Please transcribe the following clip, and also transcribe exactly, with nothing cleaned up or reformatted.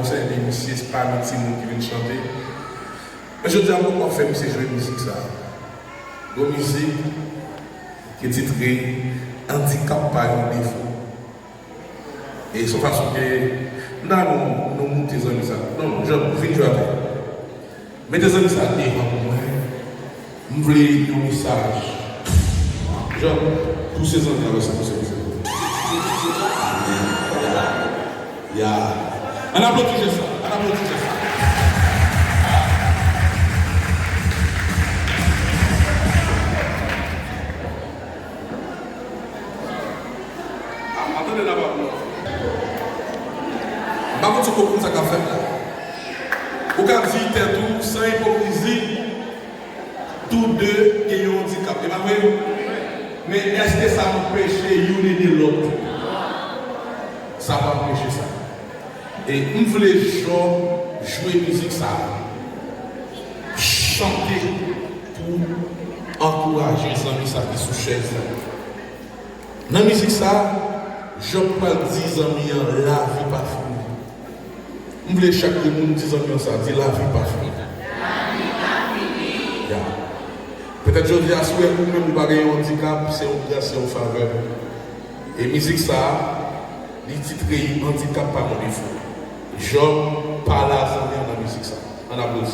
Sèvi misye, se pa yon timoun ki vin chante. Men jodi a, mwen poko fè misye jwe mizik sa. Gon mizik ki titre Andikap pa yon defo. E se yon fason ke, m ta renmen nou moute zanmi sa. Non, non, Job, vin jwe avè m. Mete zanmi sa devan pou mwen. M vle yon mesaj. Job, pouse zanmi a, pouse, pouse, pouse. Ya. Ann aplodi jès la. Ann aplodi jès la. A, a, tande la, pa pou. M pa konn si w konprann sa k ap fèt la. Ou ka di tèt ou san ipokrizi, tou de gen yon andikap, e pa vre? Men èske sa anpeche youn ede lòt? Sa pa anpeche sa. E m vle Job jwe mizik sa a. Chante pou ankouraje zanmi sa ki sou chèz la. Nan mizik sa, Job pral di zanmi an lavi pa fini. M vle chak de moun di zanmi an sa, di lavi pa fini. Ya. Petèt jodi a, si w wè ou menm ou pa gen yon andikap, se yon gras, se yon favè. E mizik sa, li titre Andikap pa yon defo. Job pale a zanmi an nan mizik sa. Ann aplodi.